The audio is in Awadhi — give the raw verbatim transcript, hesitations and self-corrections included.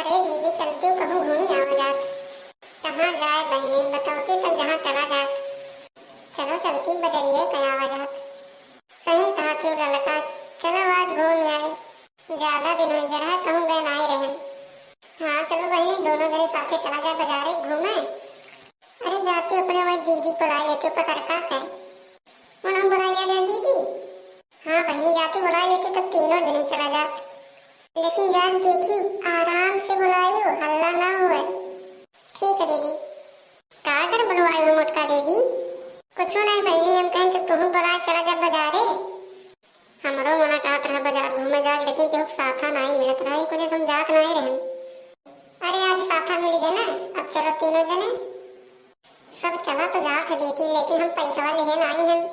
अरे दीदी, चलती हूँ कहूँ घूमी आवा जात। कहाँ जाए बहिनी, बतौती तक जहाँ चला जात। चलो चलती बजरिए पे आवा जात। सही कहा तू ललका, चलो आज घूम आए। ज्यादा दिन हो गया है, कहूँ गए नहीं रहन। हाँ चलो बहिनी, दोनों जने साथे चला जाए बजारे घूमे। अरे जाती अपने वही दीदी को लाई लेते पतरका से। मन हम बुलाई लिया जाए दीदी। हाँ बहिनी, जाती बुलाई लेते तब तीनों जने चला जात। लेकिन जान देखी, आराम से बुलाइयो, हल्ला ना हुए। ठीक है दीदी। का कर बुलवाई हो मोटका दीदी? कुछ नहीं बहिनी, हम कहें तो तुम बुलाए चला जा बजारे। हमरो मना कहत रहा बजार घूमे जाए, लेकिन केहू साथा नहीं मिलत रहा, एक वजह से हम जात नहीं रहन। अरे आज साथा मिल गए ना, अब चलो तीनों जने। सब चला तो जात है दीदी, लेकिन हम पैसा लेहे नहीं हन।